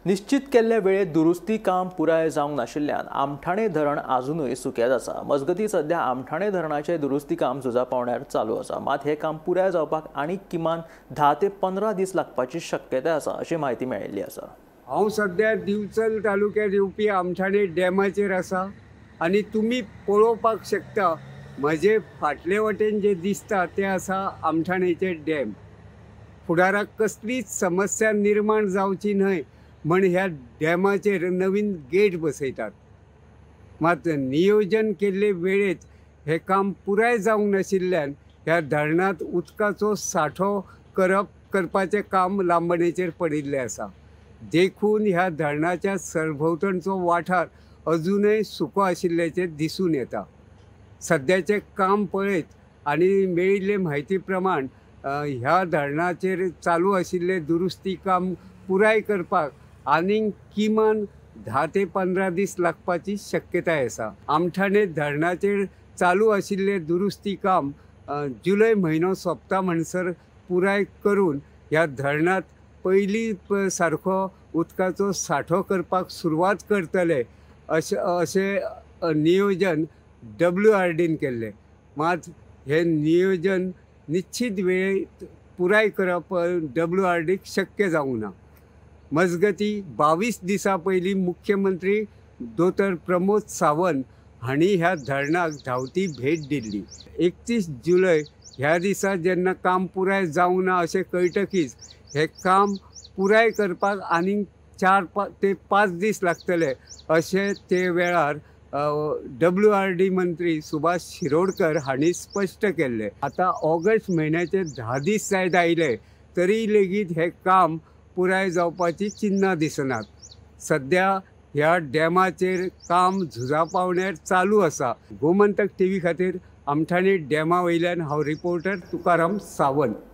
निश्चित केल्ल्या वेळेत दुरुस्ती काम पुराय जावंक नाशिल्ल्यान आमठाणे धरण आजुनूय सुकेंच आसा. मजगतीं सध्या आमठाणे धरणाचें दुरुस्ती काम झुजा पावण्यार चालू आसा. मात हें काम पुराय जावपाक आनीक किमान 10 ते 15 दीस लागपाची शक्यताय आसा अशी म्हायती मेळिल्ली आसा. हांव सध्या दिवचल तालुक्यात येवपी आमठाणे डॅमाचेर आसा आनी तुमी पळोवपाक शकता म्हजे फाटले वटेन जे दिसता ते आसा आमठाणेचे डॅम. फुडाराक कसलीच समस्या निर्माण जावची न्हय म्हण ह्या डॅमाचेर नवीन गेट बसयतात. मात नियोजन केल्ले वेळेत हे काम पुराय जावंक नाशिल्ल्यान ह्या धरणांत उदकाचो सांठो करपाचें काम लांबणेचेर पडिल्लें आसा. देखून ह्या धरणाच्या सरभोंवतणचो वाठार अजूनय सुको आशिल्ल्याचें दिसून येता. सद्याचें काम पळयत आनी मेळिल्ले म्हायती प्रमाण ह्या धरणाचेर चालू आशिल्लें दुरुस्ती काम पुराय करपाक आनीक किमान 10 ते 15 दीस लागपाची शक्यताय आसा. आमठाणे धरणाचेर चालू आशिल्लें दुरुस्ती काम जुलय म्हयनो सोंपता म्हणसर पुराय करून ह्या धरणांत पयलीं सारको उदकाचो सांठो करपाक सुरवात करतले अशें नियोजन WRDन केल्लें. मात हें नियोजन निश्चित वेळेत पुराय करप WRDक शक्य जावंक ना. मजगती 22 दिसां पयलीं मुख्यमंत्री दोतोर प्रमोद सावंत हांणी ह्या धरणाक धांवती भेट दिल्ली. 31 जुलय ह्या दिसा जेन्ना काम पुराय जावंक ना अशें कळटकीच हें काम पुराय करपाक आनीक 4 ते 5 दीस लागतले अशें ते वेळार WRD मंत्री सुभाष शिरोडकर हांणी स्पश्ट केल्लें. आतां ऑगस्ट म्हयन्याचे 10 दीस जायत आयले तरी लेगीत हें काम पुराय जावपाची चिन्नां दिसनात. सद्या ह्या डॅमाचेर काम झुजा पावण्यार चालू आसा. गोमंतक टीव्ही खातीर आमठाणे डॅमा वयल्यान हांव रिपोर्टर तुकाराम सावंत.